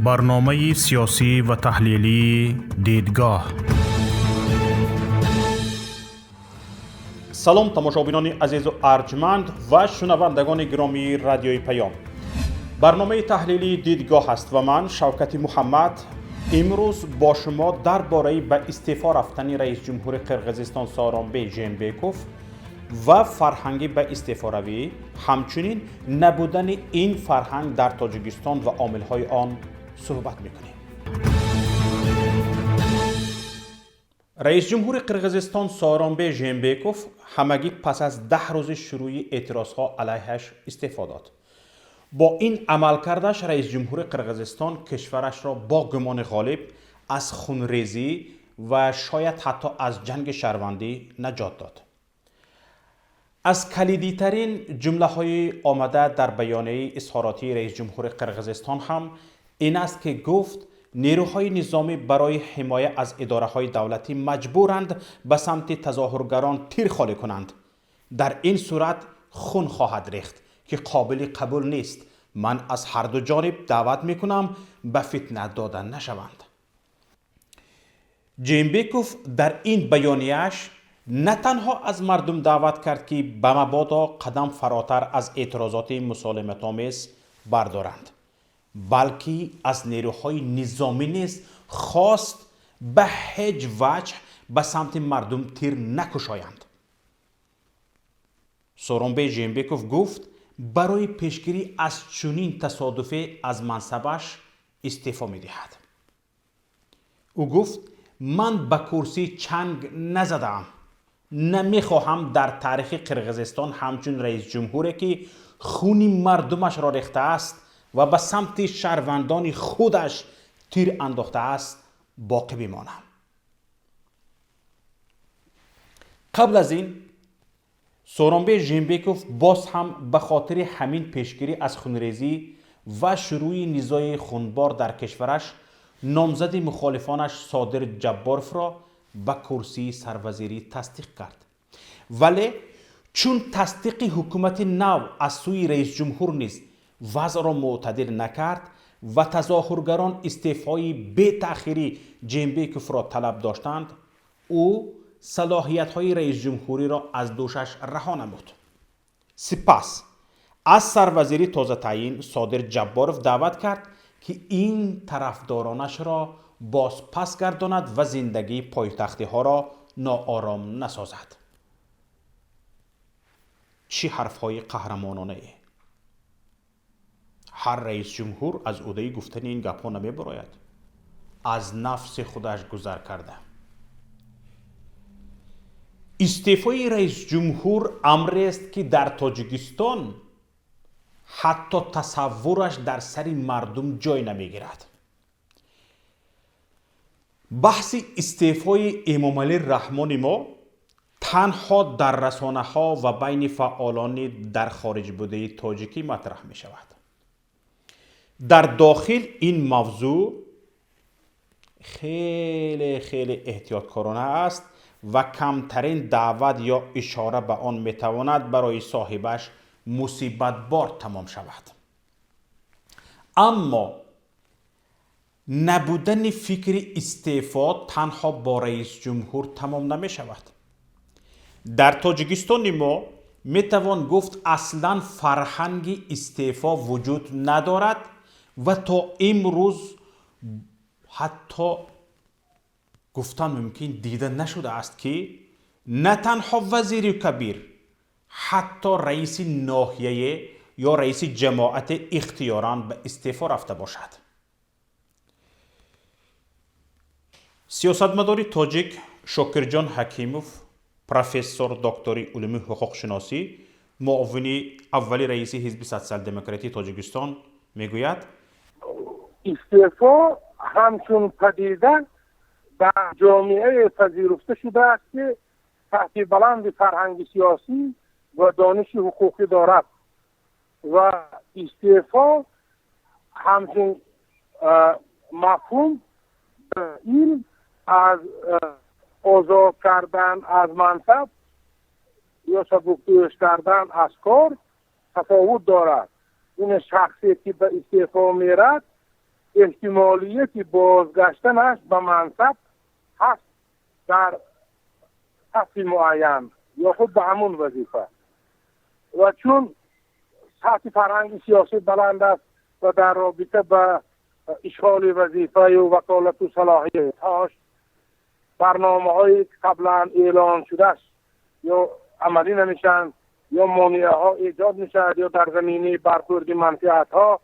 Барномаи сиёсӣ ва таҳлилии «Дидгоҳ». Салом, тамошобинони азизу арҷманд ва шунавандагони гиромии Радиои Паём. Барномаи таҳлилии «Дидгоҳ» аст ва ман, Шавкати Муҳаммад, имрӯз бо шумо дар бораи ба истеъфо рафтани раисҷумҳури Қирғизистон Сооронбей Жээнбеков ва фарҳанги ба истеъфоравӣ, ҳамчунин набудани ин фарҳанг дар Тоҷикистон ва омилҳои он суҳбат мекунем. Раисҷумҳури Қирғизистон Сооронбей Жээнбеков ҳамагӣ пас аз 10 рӯзи шурӯи эътирозҳо алайҳаш истеъфо дод. Бо ин амалкардаш раисҷумҳури Қирғизистон кишварашро бо гумони ғолиб аз хунрезӣ ва шояд ҳатто аз ҷанги шаҳрвандӣ наҷот дод. Аз калидитарин ҷумлаҳои омада дар баёнияи изҳоротии раисҷумҳури Қирғизистон ҳам ин аст, ки гуфт нерӯҳои низомӣ барои ҳимоя аз идораҳои давлатӣ маҷбуранд ба самти тазоҳургарон тир холӣ кунанд. Дар ин сурат хун хоҳад рехт, ки қобили қабул нест. Ман аз ҳарду ҷониб даъват мекунам ба фитна дода нашаванд. Жээнбеков дар ин баёнияаш на танҳо аз мардум даъват кард, ки ба мабодо қадам фаротар аз эътирозоти мусолиматомез бардоранд, балки аз нерӯҳои низомӣ низ хост ба ҳеҷ ваҷҳ ба самти мардум тир накушоянд. Сооронбей Жээнбеков гуфт, барои пешгирӣ аз чунин тасодуфе аз мансабаш истеъфо медиҳад. Ӯ гуфт: ман ба курсӣ чанг назадаам, намехоҳам дар таърихи Қирғизистон ҳамчун раисҷумҳуре, ки хуни мардумашро рехтааст ва ба самти шаҳрвандони худаш тир андохтааст, боқӣ бимонам. Қабл аз ин Сооронбей Жээнбеков боз ҳам ба хотири ҳамин пешгирӣ аз хунрезӣ ва шурӯи низои хунбор дар кишвараш номзади мухолифонаш Содир Ҷабборовро ба курсии сарвазирӣ тасдиқ кард. Вале чун тасдиқи ҳукумати нав аз сӯи раисҷумҳур низ вазъро мӯътадил накард ва тазоҳургарон истеъфои бетаъхирӣ Жээнбековро талаб доштанд, ӯ салоҳиятҳои раисҷумҳуриро аз дӯшаш раҳо намуд. Сипас аз сарвазири тозатаъин Содир Ҷабборов даъват кард, ки ин тарафдоронашро боз пас гардонад ва зиндагии пойтахтиҳоро ноором насозад. Чӣ ҳарфҳои қаҳрамононае! Ҳар раисҷумҳур аз ӯҳдаи гуфтани ин гапҳо намебарояд, аз нафси худаш гузар карда. Истеъфои раисҷумҳур амрест, ки дар Тоҷикистон ҳатто тасаввураш дар сари мардум ҷой намегирад. Баҳси истеъфои Эмомалӣ Раҳмони мо танҳо дар расонаҳо ва байни фаъолони дар хориҷ будаи тоҷикӣ матраҳ мешавад. Дар дохил ин мавзӯъ хеле хеле эҳтиёткорона аст ва камтарин даъват ё ишора ба он метавонад барои соҳибаш мусибатбор тамом шавад. Аммо набудани фикри истеъфо танҳо бо раисҷумҳур тамом намешавад. Дар Тоҷикистони мо метавон гуфт, аслан фарҳанги истеъфо вуҷуд надорад ва то имрӯз ҳатто гуфтан мумкин дида нашудааст, ки на танҳо вазири кабир, ҳатто раиси ноҳияе ё раиси ҷамоате ихтиёран ба истеъфо рафта бошад. Сиёсатмадори тоҷик Шокирҷон Ҳакимов, профессор, доктори улуми ҳуқуқшиносӣ, муовини аввали раиси Ҳизби Социал-демократии Тоҷикистон мегӯяд: истеъфо ҳамчун падида дар ҷомеае пазируфта шудааст, ки таҳти баланди фарҳанги сиёсӣ ва дониши ҳуқуқӣ дорад ва истеъфо ҳамчун мафҳум илм аз озод кардан аз мансаб ё сабукдӯш кардан аз кор тафовут дорад. Ин шахсе, ки ба истеъфо мерад, احتمالیت بازگشتنش به منصب هست در سطح معین یا خود به همون وظیفه. و چون سطح فرهنگ سیاسی بلند است و در رابطه به اشغال وظیفه و وکالت و صلاحیت‌هاش برنامه‌هایی که قبلا اعلان شده است یا عملی نمیشن یا مانع‌ها ایجاد میشن یا در زمینه برخورد منفعت‌ها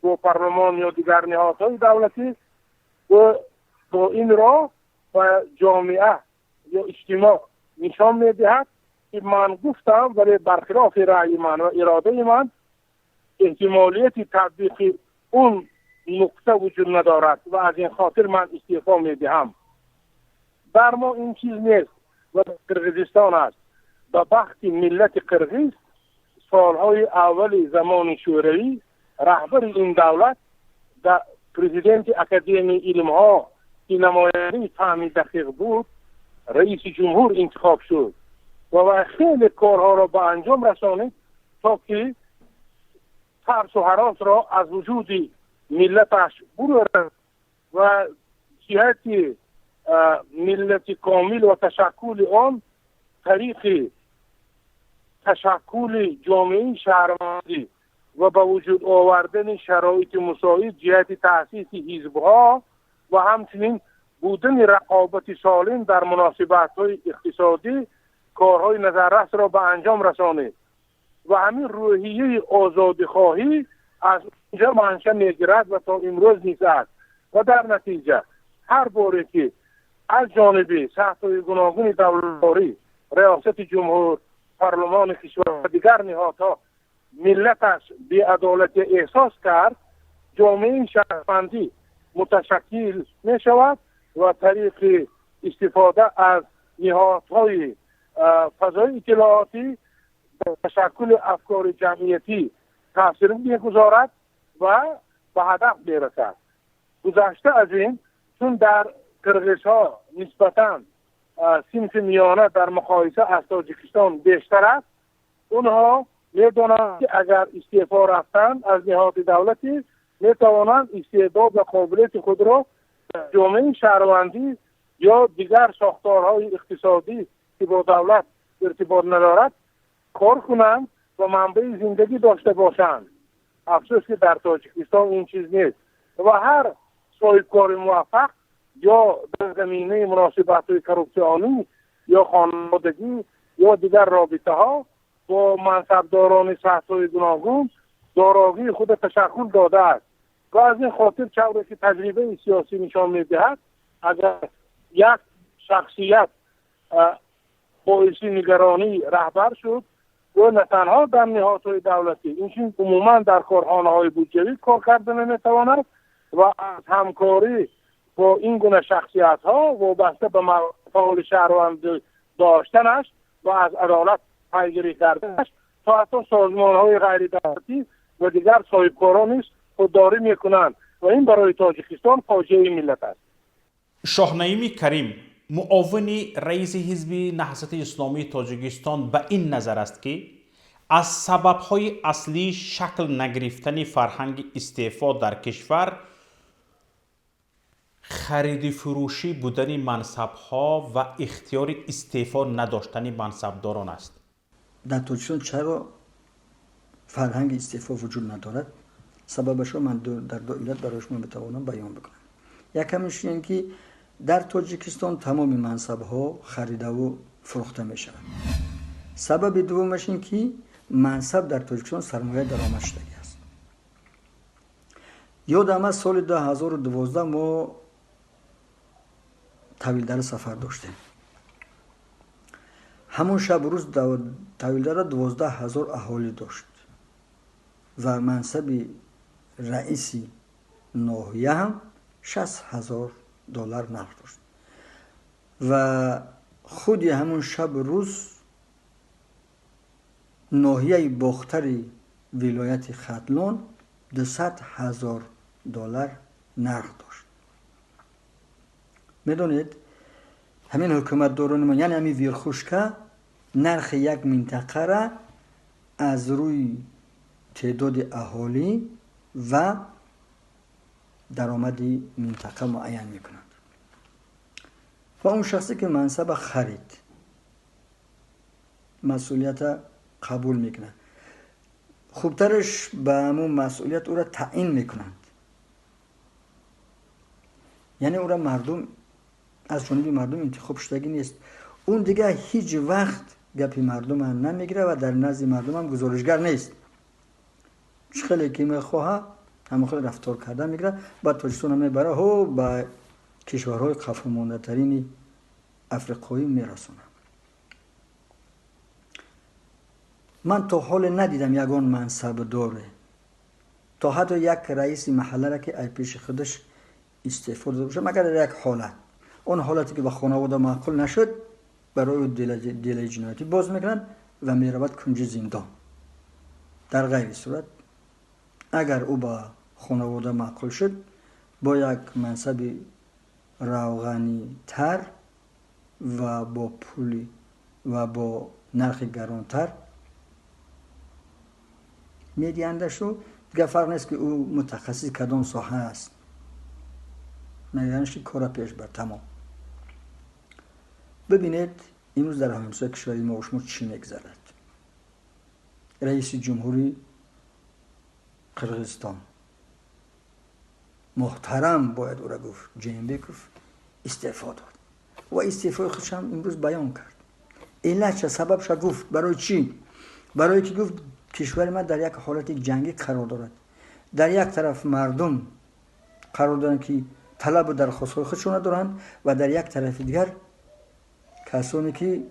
با پارلمان یا دیگر نهادهای دولتی و با این راه و جامعه یا اجتماع نشان میدهد که من گفتم، ولی برخلاف رأی من و اراده من احتمالیت تطبیق اون نقطه وجود ندارد و از این خاطر من استعفا میدهم. بر ما این چیز نیست و قرقیزستان است. به بخت ملت قرقیز سالهای اول زمان شوروی رهبر این دولت در پرزیدنت اکادمی علمها که نماینده فهم دقیق بود رئیس جمهور انتخاب شد و خیلی کارها را به انجام رسانید تا که ترس و هراس را از وجود ملتش برد و جهت ملت کامل و تشکل آن طریق تشکل جامعه شهروندی و به وجود آوردن شرایط مساعد جهت تأسیس حزب‌ها و همچنین بودن رقابت سالم در مناسبت‌های اقتصادی کارهای نظررس را به انجام رسانید و همین روحیه آزادی‌خواهی از اینجا منشأ می‌گیرد و تا امروز نیز است. و در نتیجه هر باری که از جانب سطح‌های گوناگون دولتداری، ریاست جمهور، پارلمان کشور و دیگر نهادها ملتش بی‌عدالتی احساس کرد، جامعه شهروندی متشکل می شود و طریق استفاده از نهادهای فضای اطلاعاتی به تشکل افکار جمعیتی تاثیر می‌گذارد و به هدف می‌رسد. گذشته از این، چون در قرقیزها نسبتاً صنف میانه در مقایسه از تاجیکستان بیشتر است، اونها می‌دانند که اگر استعفا رفتند از نهاد دولتی می‌توانند استعداد و قابلیت خود را در جامعه شهروندی یا دیگر ساختارهای اقتصادی که با دولت ارتباط ندارد کار کنند و منبع زندگی داشته باشند. افسوس که در تاجیکستان این چیز نیست و هر صاحبکار موفق یا در زمینه مناسبت‌های коррупционی یا خانوادگی یا دیگر رابطه ها با منصبداران سطح‌های گوناگون دارایی خود تشکل داده است و از این خاطر چطوری که تجربه سیاسی نشان می‌دهد، اگر یک شخصیت باعث نگرانی رهبر شد و نه تنها در نهادهای دولتی، اینچنین عموما در کارخانه‌های بودجوی کار کرده نمی‌تواند و از همکاری با این گونه شخصیت‌ها وابسته به فعال شهروند داشتنش و از عدالت پیگیری کردنش تا حتی سازمان‌های غیر دولتی و دیگر صاحبکاران نیز خودداری می‌کنند و این برای تاجیکستان فاجعه ملت است. شاه کریم، معاون رئیس حزب نهضت اسلامی تاجیکستان، به این نظر است که از سبب‌های اصلی شکل نگرفتن فرهنگ استعفا در کشور خرید فروشی بودن منصب‌ها و اختیار استعفا نداشتن منصبداران است. در تاجیکستان چرا فرهنگ استعفا وجود ندارد؟ سببش را من در دو علت برای شما بتوانم بیان بکنم. یکمش این که در تاجیکستان تمام منصب‌ها خریده و فروخته می‌شوند. سبب دومش این که منصب در تاجیکستان سرمایه درآمد شدگی است. یادم از سال 2012 ما طویلدره سفر داشتیم. همون شب روز طویلدره 12,000 اهالی داشت و منصب رئیس ناحیه هم 60,000 دلار نرخ داشت و خودی همون شب روز ناحیه باختری ولایت ختلان 200,000 دلار نرخ داشت. میدونید همین حکومت داران ما، یعنی همین ویرخوشکه، نرخ یک منطقه را از روی تعداد اهالی و даромади минтақа муайян мекунанд. Ва он шахсе ки мансаба харид, масъулията қабул мекунад. Хубтараш ба ҳамун масъулият ӯра таъин мекунанд. Яъне ӯра мардум аз ҷониби мардум интихоб шудагӣ нест. Он дигар ҳеҷ вақт гапи мардума намегирад ва дар назди мардумам гузоришгар нест. Чӣ хеле ки мехоҳад, ҳамон хеле рафтор карда мегирад. Баъд Тоҷикистона мебарад, ҳо ба кишварҳои қафомондатарини африқоӣ мерасонад. Ман то ҳоле надидам ягон мансабдоре, то ҳатто як раиси маҳалларо ки ай пеши худаш истеъфо дода бошад, магар дар як ҳолат. Он ҳолате ки ба хонавода маъқул нашуд, барои ӯ делаи ҷиноятӣ боз мекунанд ва меравад кунҷи зиндон. Дар ғайри сурат, агар ӯ ба хонавода маъқул шуд, бо як мансаби равғанитар ва бо пули ва бо нархи гаронтар медиҳандашу. Дигар фарқ нест ки ӯ мутахассиси кадом соҳа аст. Мегӯянд ки кора пеш бар, тамом. Бибинед, имрӯз дар ҳамсоя кишвари мо шумо чӣ мегзарад. Раиси ҷумҳури Қирғизистон муҳтарам, бояд ӯра гуфт, Ҷеънбеков истеъфо дод ва истеъфои худшам имрӯз баён кард. Иллатша, сабабша гуфт. Барои чӣ? Барое ки гуфт кишвари ман дар як ҳолати ҷангӣ қарор дорад. Дар як тараф мардум қарор доранд ки талабу дархостҳои худшона доранд ва дар як тарафи дигар касоне ки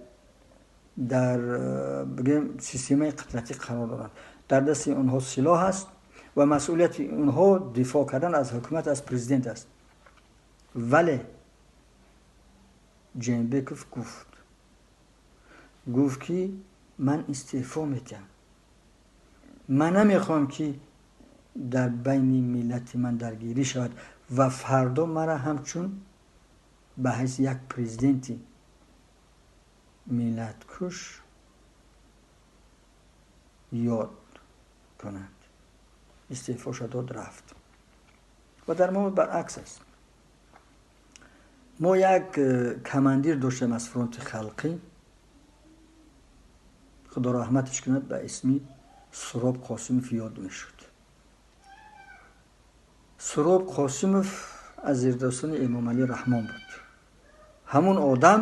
дар бигем системаи қудратӣ қарор доранд. Дар дасти онҳо силоҳ аст ва масъулияти онҳо дифоъ кардан аз ҳукумат, аз президент аст. Вале Ҷеънбеков гуфт ки ман истеъфо медиҳам. Ман намехоҳам ки дар байни миллати ман даргирӣ шавад ва фардо мара ҳамчун ба ҳайси як президенти миллаткуш ёд кунанд. Истеъфоша дод, рафт. Ва дар мо баръакс аст. Мо як командир доштем аз фронти халқӣ, худо раҳматаш кунад, ба исми Суроб Қосимов ёд мешуд. Суроб Қосимов аз зирдастони Эмомалӣ Раҳмон буд. Ҳамун одам,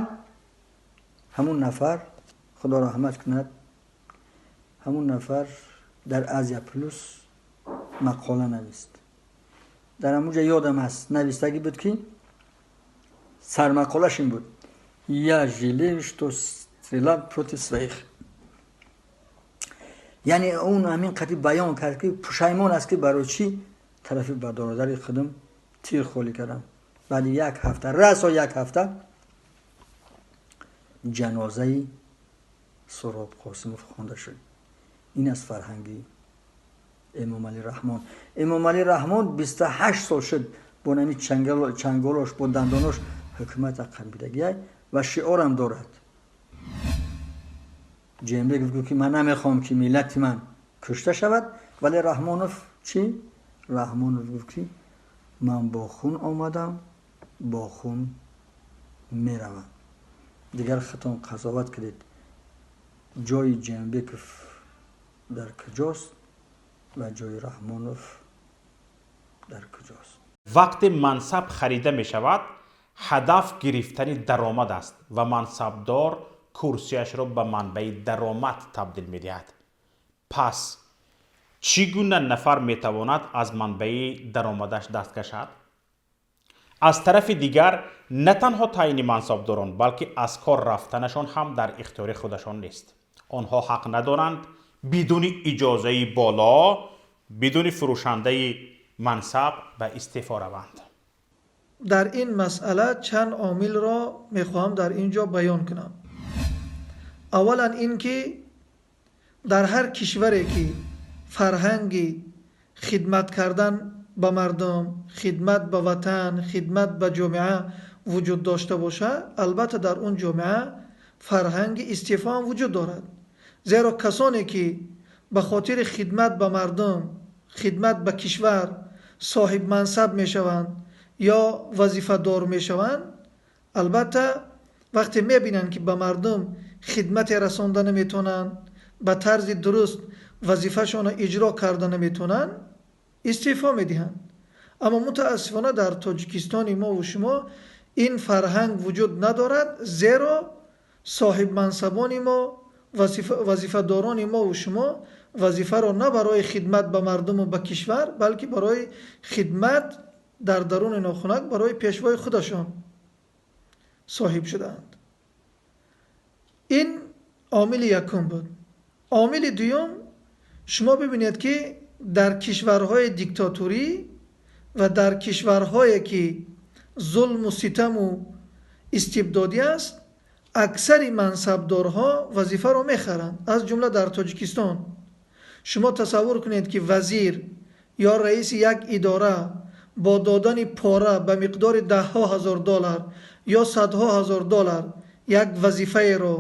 ҳамун нафар, худо раҳмат кунад, ҳамун нафар дар Азия Плюс мақола навист. Дар ҳамунҷа ёдам аст, навистагӣ буд ки сармақолаш ин буд: Я жалею, что стрелял против своих. Яъне он ҳамин қадри баён кард ки пушаймон аст ки барои чӣ тарафи бародари худам тир холӣ кардам. Баъди як ҳафта, расо як ҳафта ҷанозаи Суроб Қосимов хонда шуд. Ин аз фарҳанги Эмомалӣ Раҳмон. Эмомалӣ Раҳмон 28 сол шуд бо нами чанголош, бо дандонош ҳукумат ақабидагиай ва шиорам дорад. Ҷеънбеков гуфт ки ман намехоҳам ки миллати ман кушта шавад, вале Раҳмонов чӣ? Раҳмонов гуфт ки ман бо хун омадам, бо хун меравам. Дигар худтон қазоват кунед, ҷои Ҷеънбеков дар куҷост ва ҷои Раҳмонов дар куҷост. Вақте мансаб харида мешавад, ҳадаф гирифтани даромад аст ва мансабдор курсияшро ба манбаи даромад табдил медиҳад. Пас чӣ гуна нафар метавонад аз манбаи даромадаш даст кашад? Аз тарафи дигар, на танҳо таъйини мансабдорон, балки аз кор рафтанашон ҳам дар ихтиёри худашон нест. Онҳо ҳақ надоранд бидуни иҷозаи боло, бидуни фурӯшандаи мансаб ба истеъфо раванд. Дар ин масъала чанд омилро мехоҳам дар ин ҷо баён кунам. Аввалан ин ки дар ҳар кишваре ки фарҳанги хидмат кардан ба мардум, хидмат ба ватан, хидмат ба ҷомеа вуҷуд дошта бошад, албатта дар он ҷомеа фарҳанги истеъфо ҳам вуҷуд дорад. Зеро касоне ки ба хотири хидмат ба мардум, хидмат ба кишвар Соҳибмансаб мешаванд ё вазифадор мешаванд, албатта, вақте мебинанд, ки ба мардум хидмате расонда наметавонанд, ба тарзи дуруст вазифашонро иҷро карда наметавонанд, истеъфо медиҳанд. Аммо мутаассифона дар Тоҷикистони мову шумо ин фарҳанг вуҷуд надорад, зеро соҳибмансабони мо, вазифадорони мову шумо вазифаро на барои хидмат ба мардуму ба кишвар, балки барои хидмат дар даруни нохунак барои пешвои худашон соҳиб шудаанд. Ин омили якум буд. Омили дуюм, шумо бибинед, ки дар кишварҳои диктатурӣ ва дар кишварҳое, ки зулму ситаму истибдодӣ аст, аксари мансабдорҳо вазифаро мехаранд, аз ҷумла дар Тоҷикистон. Шумо тасаввур кунед, ки вазир ё раиси як идора бо додани пора ба миқдори даҳҳо ҳазор доллар ё садҳо ҳазор доллар як вазифаеро,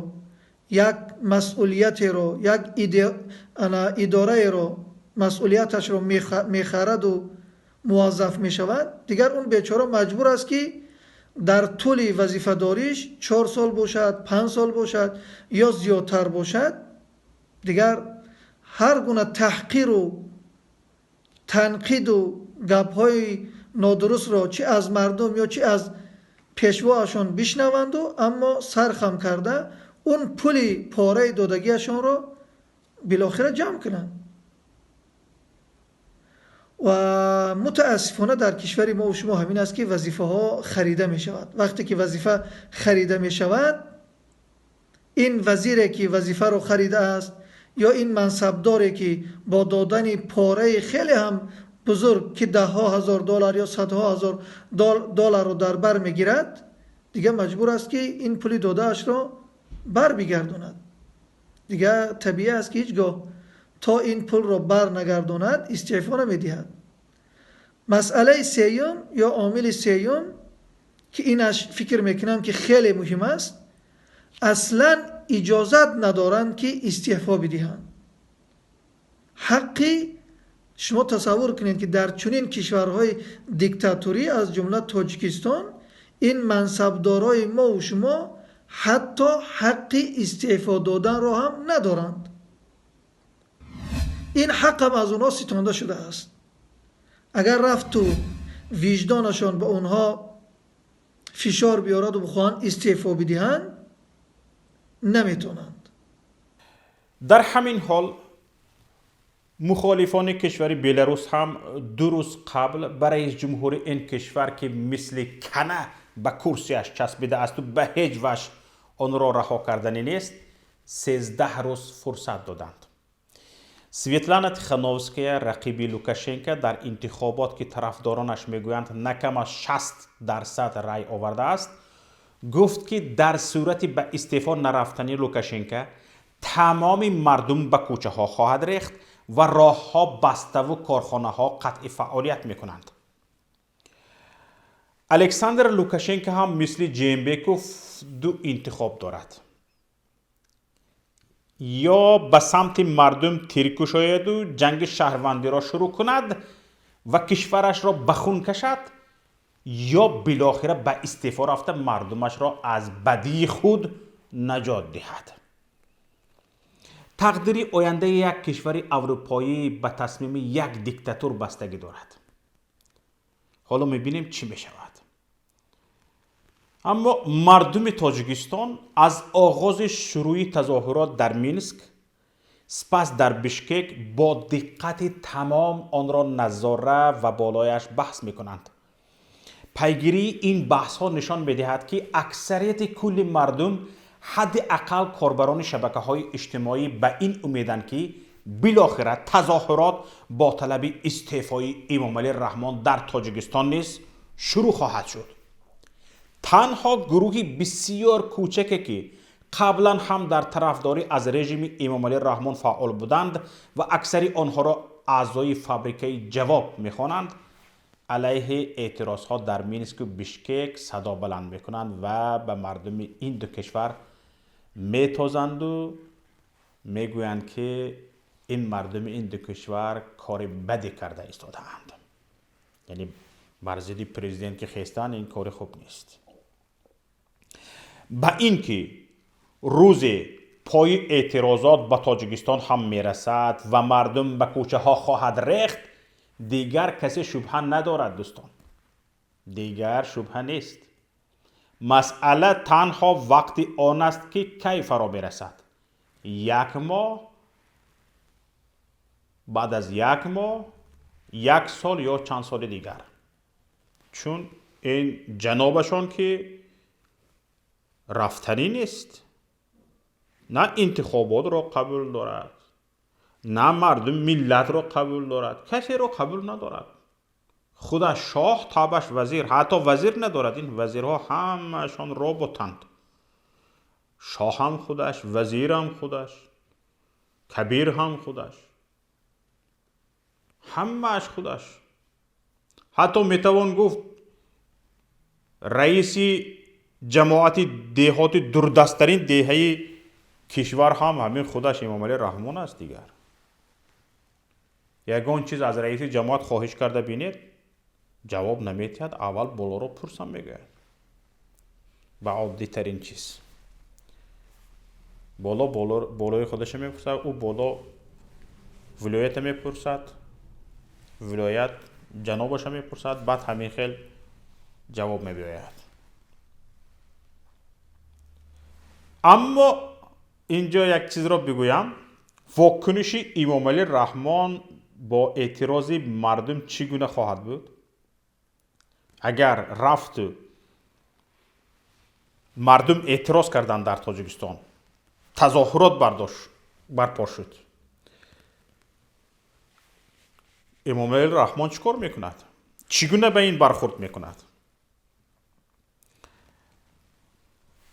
як масъулиятеро, як идораеро масъулияташро мехараду муваззаф мешавад. Дигар он бечора маҷбур аст, ки дар тӯли вазифадориш, 4 сол бошад, 5 сол бошад ё зиёдтар бошад, дигар ҳар гуна таҳқиру танқиду гапҳои нодурустро чӣ аз мардум ё чӣ аз пешвоашон бишнаванду, аммо сархам карда он пули пораи додагиашонро билохира ҷамъ кунанд. Ва мутаассифона дар кишвари мо шумо ҳамин аст, ки вазифаҳо харида мешавад. Вақте ки вазифа харида мешавад, ин вазире, ки вазифаро харидааст, ё ин мансабдоре, ки бо додани пораи хеле ҳам бузург, ки даҳҳо ҳазор доллар ё садҳо ҳазор долларро дар бар мегирад, дигар маҷбур аст, ки ин пули додаашро барбигардонад. Дигар табиӣ аст, ки ҳеҷ гоҳ то ин пулро бар нагардонад, истеъфо намедиҳад. Масъалаи сеюм ё омили сеюм, ки инаш фикр мекунам, ки хеле муҳим аст, аслан иҷозат надоранд, ки истеъфо бидиҳанд. Ҳаққи шумо тасаввур кунед, ки дар чунин кишварҳои диктатурӣ, аз ҷумла Тоҷикистон, ин мансабдорои мову шумо ҳатто ҳаққи истеъфо доданро ҳам надоранд. Ин ҳақам аз онҳо ситонда шудааст. Агар рафту виҷдонашон ба онҳо фишор биёраду бихоҳанд истеъфо бидиҳанд, наметавонанд. Дар ҳамин ҳол мухолифони кишвари Беларус ҳам 2 рӯз қабл ба раис ҷумҳури ин кишвар, ки мисли кана ба курсияш часпидаасту ба ҳеҷ ваҷҳ онро раҳо карданӣ нест, 13 рӯз фурсат доданд. Светлана Тихановская, рақиби Лукашенко дар интихобот, ки тарафдоронаш мегӯянд, на кам аз 60% рай овардааст, гуфт, ки дар сурати ба истеъфо нарафтани Лукашенко тамоми мардум ба кӯчаҳо хоҳад рехт ва роҳҳо баставу корхонаҳо қатъи фаъолият мекунанд. Александр Лукашенко ҳам мисли Жээнбеков ду интихоб дорад: ё ба самти мардум тир кушояду ҷанги шаҳрвандиро шурӯъ кунад ва кишварашро ба хун кашад, ё билохира ба истеъфо рафта мардумашро аз бадии худ наҷот диҳад. Тақдири ояндаи як кишвари аврупоӣ ба тасмими як диктатур бастагӣ дорад. Ҳоло мебинем, чӣ мешавад. Аммо мардуми Тоҷикистон аз оғози шурӯи тазоҳурот дар Минск, сипас дар Бишкек бо диққати тамом онро назора ва болояш баҳс мекунанд. Пайгирии ин баҳсҳо нишон медиҳад, ки аксарияти кулли мардум, ҳадди ақал корбарони шабакаҳои иҷтимоӣ, ба ин умеданд, ки билохира тазоҳурот бо талаби истеъфои Эмомалӣ Раҳмон дар Тоҷикистон низ шурӯъ хоҳад шуд. Танҳо гурӯҳи бисёр кӯчаке, ки қаблан ҳам дар тарафдорӣ аз режими Эмомалӣ Раҳмон фаъол буданд ва аксари онҳоро аъзои фабрикаи «Ҷавоб» мехонанд, алайҳи эътирозҳо дар Минску Бишкек садо баланд мекунанд ва ба мардуми ин ду кишвар метозанду мегӯянд, ки ин мардуми ин ду кишвар кори баде карда истодаанд. Яъне бар зидди президент ки хестан, ин кори хуб нест. Ба ин ки рӯзе пои эътирозот ба Тоҷикистон ҳам мерасад ва мардум ба кӯчаҳо хоҳад рехт, дигар касе шубҳа надорад, дӯстон, дигар шубҳа нест. Масъала танҳо вақти он аст, ки кай фаро мерасад: як моҳ, баъд аз як моҳ, як сол ё чанд соли дигар. Чун ин ҷанобашон ки рафтанӣ нест, на интихоботро қабул дорад, на мардум миллатро қабул дорад, касеро қабул надорад. Худаш шоҳ, табаш вазир, ҳатто вазир надорад. Ин вазирҳо ҳамаашон роботанд. Шоҳам худаш, вазирам худаш, кабир ҳам худаш, ҳамааш худаш. Ҳатто метавон гуфт, раиси ҷамоати деҳоти дурдасттарин деҳаи кишвар ҳам ҳамин худаш Эмомалӣ Раҳмон аст. Дигар ягон чиз аз раиси ҷамоат хоҳиш карда бинед, ҷавоб наметиҳад, аввал болоро пурсам мегӯяд. Ба оддитарин чиз боло болои худаша мепурсад, ӯ боло вилоята мепурсад, вилоят ҷанобаша мепурсад, баъд ҳамин хел ҷавоб мебиёяд. Аммо инҷо як чизро бигӯям: вокуниши Эмомалӣ Раҳмон бо эътирози мардум чӣ гуна хоҳад буд? Агар рафту мардум эътироз карданд, дар Тоҷикистон тазоҳурот барпо шуд, Эмомалӣ Раҳмон чӣ кор мекунад? Чӣ гуна ба ин бархурд мекунад?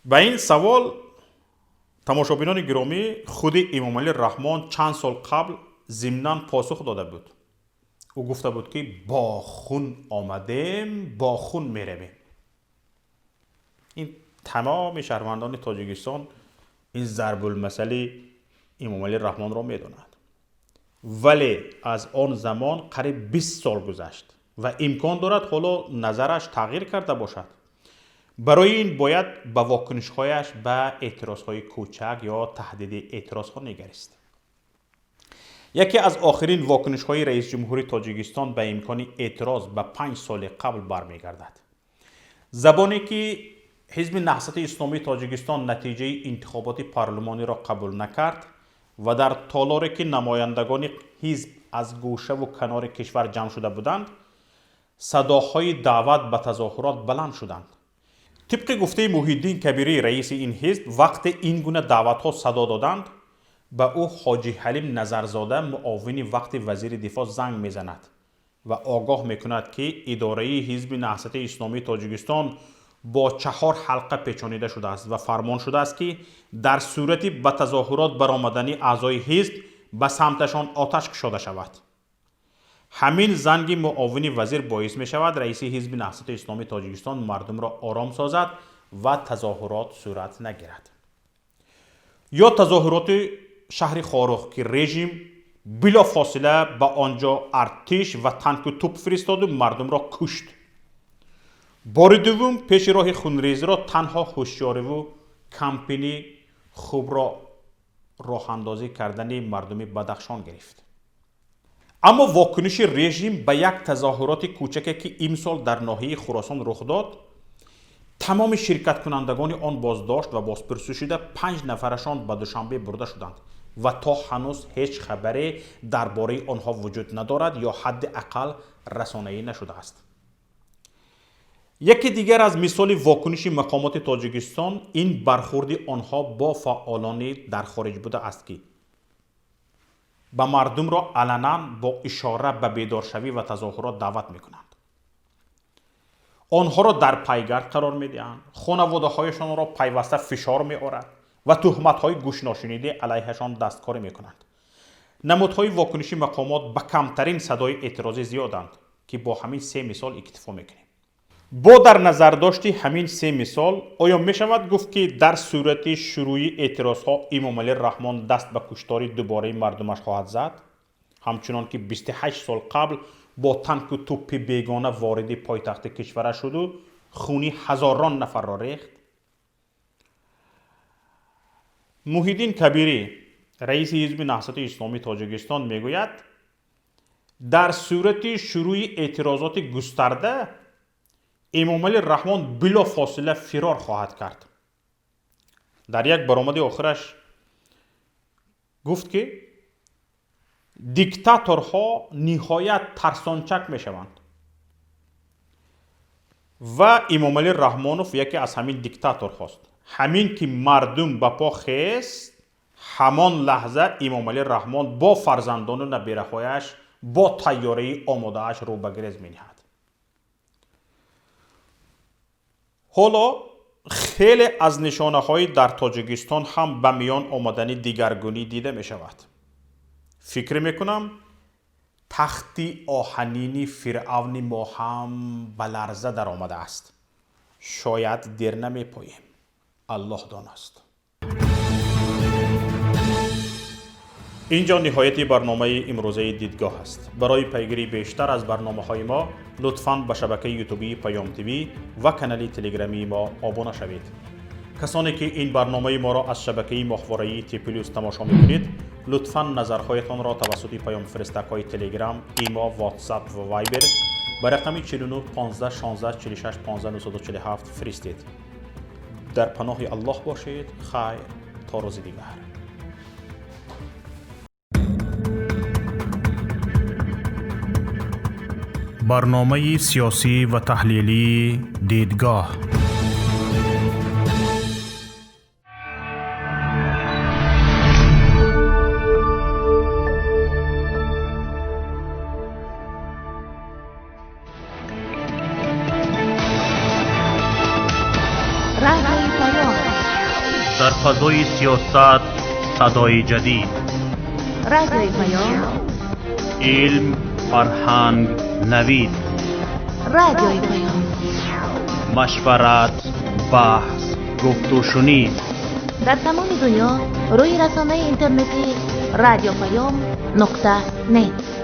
Ба ин савол, тамошобинони гиромӣ, худи Эмомалӣ Раҳмон чанд сол қабл зимнан посух дода буд. Ӯ гуфта буд, ки бо хун омадем, бо хун меравем. Ин тамоми шаҳрвандони Тоҷикистон ин зарбулмасали Эмомалӣ Раҳмонро медонад. Вале аз он замон қариб 20 сол гузашт ва имкон дорад, ҳоло назараш тағйир карда бошад. Барои ин бояд ба вокунишҳояш ба эътирозҳои кӯчак ё таҳдиди эътирозҳо нигарист. Яке аз охирин вокунишҳои раисҷумҳури Тоҷикистон ба имкони эътироз ба 5 соли қабл бармегардад. Забоне ки Ҳизби Наҳзати Исломии Тоҷикистон натиҷаи интихоботи парлумониро қабул накард ва дар толоре ки намояндагони ҳизб аз гӯшаву канори кишвар ҷамъ шуда буданд, садоҳои даъват ба тазоҳурот баланд шуданд. Тибқи гуфтаи Муҳиддин Кабирӣ, раиси ин ҳизб, вақте ин гуна даъватҳо садо доданд, ба ӯ Ҳоҷи Ҳалим Назарзода, муовини вақти вазири дифоъ, занг мезанад ва огоҳ мекунад, ки идораи Ҳизби Наҳзати Исломии Тоҷикистон бо 4 ҳалқа печонида шудааст ва фармон шудааст, ки дар сурати ба тазоҳурот баромадани аъзои ҳизб ба самташон оташ кушода шавад. Ҳамин занги муовини вазир боис мешавад, раиси Ҳизби Наҳзати Исломии Тоҷикистон мардумро ором созад ва тазоҳурот сурат нагирад. Ё тазоҳуроти шаҳри Хоруғ, ки режим билофосила ба он ҷо артиш ва танку туп фиристоду мардумро кушт. Бори дуввум пеши роҳи хунрезиро танҳо ҳушёриву кампини хубро роҳандозӣ кардани мардуми Бадахшон гирифт. Аммо вокуниши режим ба як тазоҳуроти кӯчаке, ки имсол дар ноҳияи Хуросон рух дод, тамоми ширкаткунандагони он боздошт ва бозпурсӣ шуда, 5 нафарашон ба Душанбе бурда шуданд ва то ҳанӯз ҳеҷ хабаре дар бораи онҳо вуҷуд надорад ё ҳадди ақал расонаӣ нашудааст. Яке дигар аз мисоли вокуниши мақомоти Тоҷикистон ин бархурди онҳо бо фаъолони дар хориҷ буда аст, ки ба мардумро аланан бо ишора ба бедоршавӣ ва тазоҳурот даъват мекунанд, онҳоро дар пайгард қарор медиҳанд, хонаводаҳояшонро пайваста фишор меорад ва туҳматҳои гӯшношунидӣ алайҳашон дасткорӣ мекунанд. Намудҳои вокуниши мақомот ба камтарин садои эътирозӣ зиёданд, ки бо ҳамин се мисол иктифо мекунем. Бо дар назардошти ҳамин се мисол, оё мешавад гуфт, ки дар сурати шурӯи эътирозҳо Эмомалӣ Раҳмон даст ба куштори дубораи мардумаш хоҳад зад, ҳамчунон ки 28 сол қабл бо танку тӯпи бегона вориди пойтахти кишвараш шуду хуни ҳазорон нафарро рехт? Муҳиддин Кабирӣ, раиси ҳизби Наҳзати Исломии Тоҷикистон, мегӯяд, дар сурати шурӯи эътирозоти густарда Эмомалӣ Раҳмон билофосила фирор хоҳад кард. Дар як баромади охираш гуфт, ки диктаторҳо ниҳоят тарсончак мешаванд ва Эмомалӣ Раҳмонов яке аз ҳамин диктаторҳост. Ҳамин ки мардум ба по хест, ҳамон лаҳза Эмомалӣ Раҳмон бо фарзандону набираҳояш бо тайёраи омодааш рӯ ба грез мениҳад. Ҳоло хеле аз нишонаҳои дар Тоҷикистон ҳам ба миён омадани дигаргунӣ дида мешавад. Фикр мекунам, тахти оҳанини фиръавни мо ҳам ба ларза даромадааст. Шояд дер намепоем. Аллоҳ донаст. Инҷо ниҳояти барномаи имрӯзаи Дидгоҳ аст. Барои пайгирии бештар аз барномаҳои мо лутфан ба шабакаи ютубии Паём ТВ ва канали телеграмии мо обуна шавед. Касоне ки ин барномаи моро аз шабакаи моҳвораии Т Плюс тамошо мекунед, лутфан назарҳоятонро тавассути паёмфиристакҳои Телеграм, Имо, Ватсап ва Вайбер ба рақами 49 15 16 46 15 947 фиристед. Дар паноҳи Аллоҳ бошед. Хайр, то рӯзи дигар. Барномаи сиёсӣ ва таҳлилии Дидгоҳ. Дар фазои сиёсат садои ҷадид. Радиои Паём. Илм, фарҳанг, навид. Радиои Паём. Машварат, баҳс, гуфтушунид. Дар тамоми дунё рӯи расонаи интернетӣ радиопаём.нет.